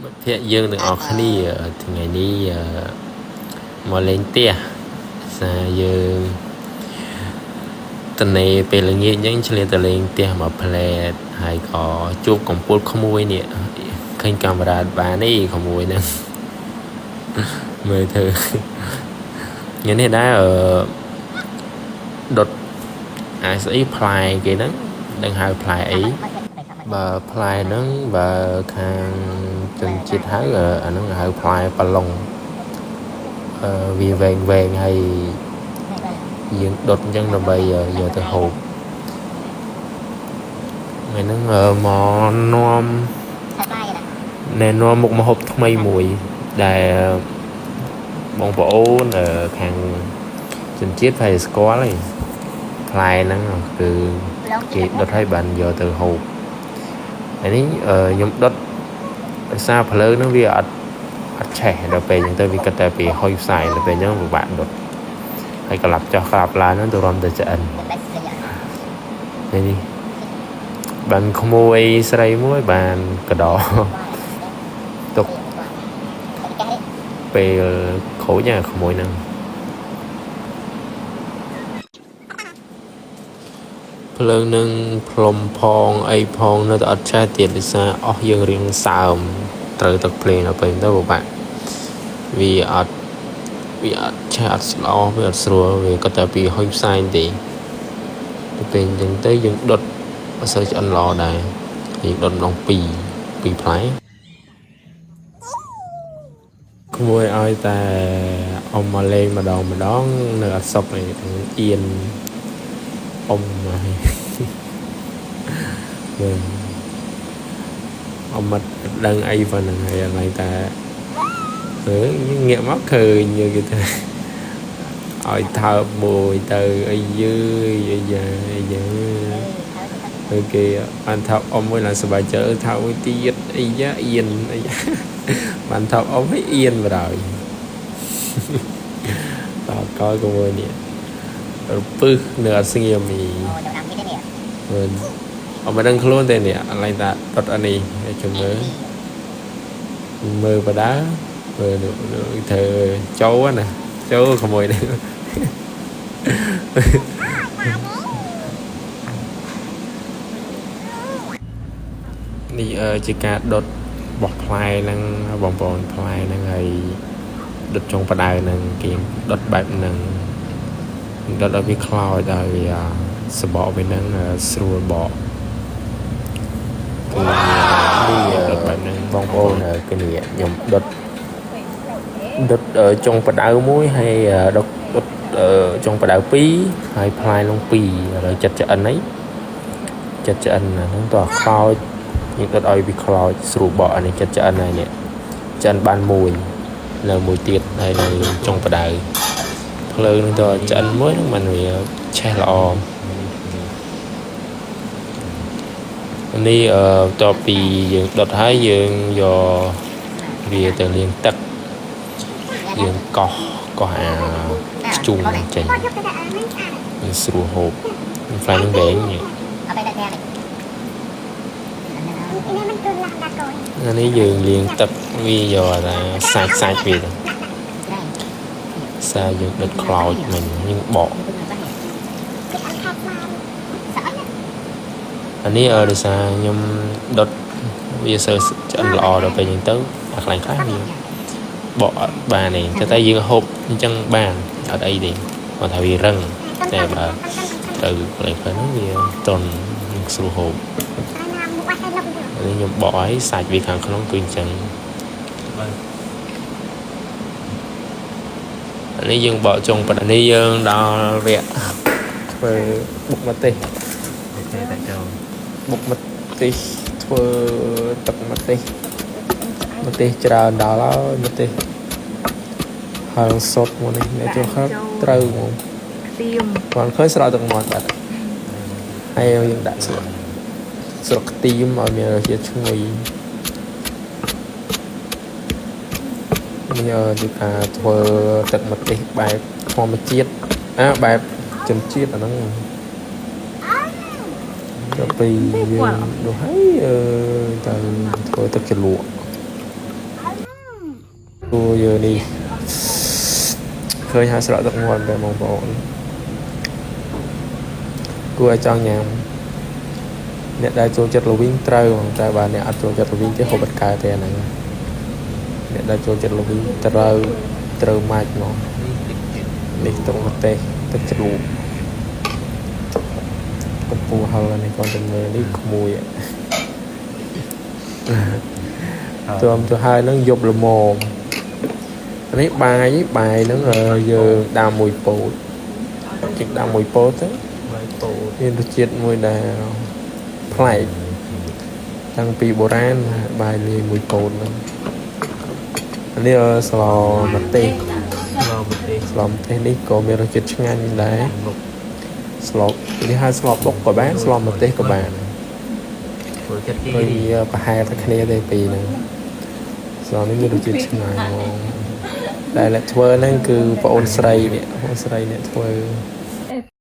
មិត្តភក្តិយើងទាំងអស់គ្នាថ្ងៃនេះមកលេងផ្ទះសារយើងតនេពេលល្ងាចអញ្ចឹងឆ្លៀតទៅលេងផ្ទះមកផ្លែតហើយក៏ជួបកំពូលក្មួយនេះឃើញកាមេរ៉ាបាននេះក្មួយហ្នឹងមើលធ្វើថ្ងៃនេះដែរដុតអាស្អីផ្លែគេហ្នឹងដឹងហៅផ្លែអីបើផ្លែហ្នឹងបើខាងជនជាតិហៅអាហ្នឹងហៅផ្លែប៉ាឡុងវាវែងវែងហើយយើងដុតអញ្ចឹងដើម្បីយកទៅហូបថ្ងៃហ្នឹងមកនាំណែនាំមុខម្ហូបថ្មីមួយដែលបងប្អូនខាងជនជាតិប្រហែលស្គាល់ហើយផ្លែហ្នឹងគឺគេដុតឲ្យបានយកទៅហូបហើយនេះខ្ញុំដុតដោយសារភ្លើងហ្នឹងវាអត់ឆេះដល់ពេលអញ្ចឹងទៅវាគិតតែពីហុយផ្សាយដល់ពេលអញ្ចឹងពិបាកដុតហើយកលាប់ចុះកលាប់ឡើងហ្នឹងទៅរំទៅឆ្អិននេះបានក្មួយស្រីមួយបានកដោទុកពេលខូចក្មួយហ្នឹងភ្លើងនឹងផ្លុំផងអីផងនៅតែអត់ឆេះទៀតដោយសារអស់យើងរៀងសើមត្រូវទឹកភ្លេងដល់ពេលទៅពិបាកវាអត់ឆេះអត់ស្លោវាអត់ស្រួលវាក៏តែពីហុយផ្សែងទេទៅពេលអញ្ចឹងទៅយើងដុតអត់សូវឆ្អិនល្អដែរយើងដុតម្ដងពីរផ្លែក្មួយឲ្យតែអ៊ំមកលេងម្ដងម្ដងនៅអត់សុខឯងអៀនអ៊ំមកហើយអ៊ំមិនដឹងអីប៉ុណ្្នឹងហើយឡើយតែងាកមកឃើញគេថាឲ្យថើបមួយទៅអីយឺអីយ៉ាអីយ៉ាហើយគេបានថើបអ៊ំមួយឡើងសប្បាយចិត្តថើបមួយទៀតអីយ៉ាអៀនអីបានថើបអ៊ំឲ្យអៀនបណ្ដោយតកកមួយនេះរពឹសនៅអត់ស្ងៀមីមើលអត់មិនដឹងខ្លួនទេនេះអត់ឡើងតាដុតអានេះឲ្យមើលមើលបដាមើលធ្វើចូលណាចូលក្មួយនេះនេះជាការដុតបោះផ្លែហ្នឹងបងប្អូនផ្លែហ្នឹងហើយដុតចុងបដៅហ្នឹងគេដុតបែបហ្នឹងដុតឲ្យវាខ្លោចឲ្យវាសបកវាហ្នឹងស្រួលបកគឺនេះដុតបែបហ្នឹងបងប្អូនគឺនេះខ្ញុំដុតចុងបដៅមួយហើយដុតចុងបដៅ2ហើយផ្លែលង2ឥឡូវចិត្តឆ្អិនហើយចិត្តឆ្អិនហ្នឹងតោះខ្លោចយើងដុតឲ្យវាខ្លោចស្រួលបកអានេះចិត្តឆ្អិនហើយនេះឆ្អិនបានមួយនៅមួយទៀតហើយនៅចុងបដៅភ្លើងនឹងតឆ្អិនមួយហ្នឹងมันវាឆេះល្អនេះបន្ទាប់ពីយើងដុតហើយយើងយកវាទៅលាងទឹកយើងកោសអាខ្ជុងចេញវាស្រួលហូបផ្លែនឹងវែងនេះនេះយើងលាងទឹកវាយកអាសាច់វាទៅសាយើងដុតខ្លោចមិញយើងបកអានេះដោយសារខ្ញុំដុតវាសូវឆ្អិនល្អដល់ពេលអញ្ចឹងទៅអាខ្លាញ់ខ្លះវាបកអត់បានទេតែយើងហូបអញ្ចឹងបានអត់អីទេគាត់ថាវារឹងតែបើទៅកន្លែងខ្លះហ្នឹងវាតន់នឹងស្រួលហូបនេះខ្ញុំបកឲ្យសាច់វាខាងក្នុងគឺអញ្ចឹងនេះយើងបកចុងប៉ុណ្នេះយើងដល់វគ្គធ្វើបុកម្ទេសបុកម្ទេសធ្វើទឹកម្ទេសម្ទេសច្រើនដល់ហើយម្ទេសហើយសុតមកនេះអ្នកចូលខាត់ត្រូវហ្មងខ្ទៀមគាត់ឃើញស្រក់ទឹកមាត់បាត់ហើយយើងដាក់ស្លឹកខ្ទៀមឲ្យមានរសជាតិឈ្ងុយនេះជាការធ្វើទឹកម្ទេសបែបធម្មជាតិបែបជនជាតិអាហ្នឹងដល់ពេលយើងនោះហើយទៅធ្វើទឹកជ្រលក់ អូយើនេះឃើញហើយស្រក់ទឹកមាត់តែបងប្អូនគួរឲ្យចង់ញ៉ាំអ្នកដែលចូលចិត្តល្វីងត្រូវហ្មងតែបើអ្នកអត់ចូលចិត្តល្វីងទេហូបអត់កើតទេអាហ្នឹងអ្នកដែលចូលចិត្តល្វីងត្រូវត្រូវម៉ាច់ហ្មង នេះទឹកជាតិ នេះទឹកម្ទេសទឹកជ្រលក់កំពូលហឹលនេះគាត់ទៅមើលនេះក្មួយទ្រាំទៅហើយនឹងយប់ល្មមនេះបាយបាយហ្នឹងយើងដាំមួយពោតជិះដាំមួយពោតទៅ បាយពោត មានរសជាតិមួយដែលប្លែកតាំងពីបុរាណបាយលាយមួយពោតហ្នឹងនេះស្លម្ទេស ស្លម្ទេស ស្លម្ទេសនេះក៏មានរសជាតិឆ្ងាញ់ដែរ មុខ ស្លនេះហៅស្លបុកក៏បានស្លម្ទេសក៏បាន ចូលចិត្តគេ ព្រោះវាប្រហែលតែគ្នាទេពីរហ្នឹងស្លនេះមានរសជាតិឆ្ងាញ់ហ្មងតែអ្នកធ្វើហ្នឹងគឺប្អូនស្រីនេះប្អូនស្រីអ្នកធ្វើ